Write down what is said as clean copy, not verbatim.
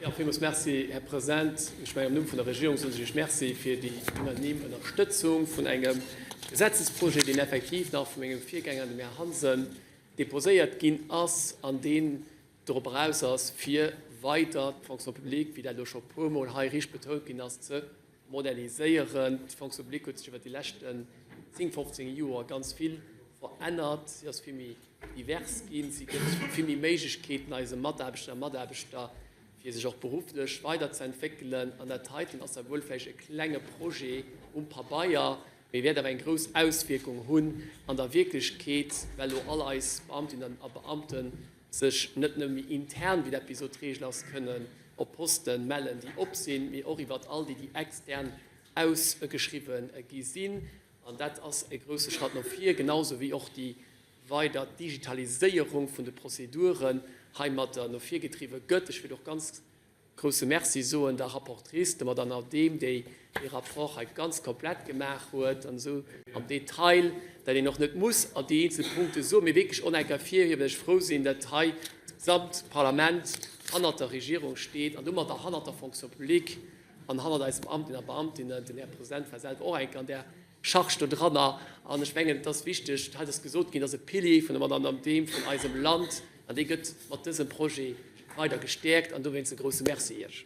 Jo, villmools Merci, Här President. Ech mengen, am Numm vun der Regierung soen ech Iech Merci fir déi unanim Ënnerstëtzung vun engem Gesetzesprojet, deen effektiv nach vu mengem Virgänger, dem Här Hansen, déposéiert ginn ass an deen dorop eraus ass, fir weider d'Fonction publique, wéi dat elo scho e puermol hei richteg betount ginn ass, ze moderniséieren. D'Fonction publique huet sech iwwert déi leschten 10, 15 Joer ganz vill verännert. Si ass vill méi divers ginn. Si gëtt vill méi Méiglechkeeten eise Mataarbechter a Mataarbechter, fir sech och berufflech weiderzeentwéckelen. An dat heiten ass da wuel vläicht e klenge Projet um Pabeier, mee wäert awer eng grouss Auswierkung hunn an der Wierklechkeet, well elo all eis Beamtinnen a Beamten sech net nëmme méi intern, wéi dat bis elo d'Regel ass, kënnen op Poste mellen, déi op sinn, mee och iwwert all déi, déi extern ausgeschriwwen gi sinn. An dat ass e grousse Schratt no vir, genauso wéi och déi weider Digitaliséierung vun de Prozeduren heimatter no vir gedriwwe gëtt. Ech wëll och ganz Grousse Merci soen der Rapportrice, der Madame Adehm, déi dee Rapport hei ganz komplett gemaach huet an esou am Detail, dat een och net muss all déi eenzel Punkte soen, mee wierklech och nach eng Kéier ervirhiewen, datt ech frou sinn, datt hei d'gesamt Parlament hannert der Regierung steet an domadder hannert der Fonction publique an hannert eise Beamtinnen a Beamtinnen. Den Här President war selwer och eng Kéier an där Charge do dranner. An ech mengen, et ass wichteg, hei ass gesot ginn, et ass e Pilier vun der Madame Adehm, vun eisem Land, an dee gëtt mat dësem Projet weider gestäerkt. An dowéinst e grouse Merci Iech.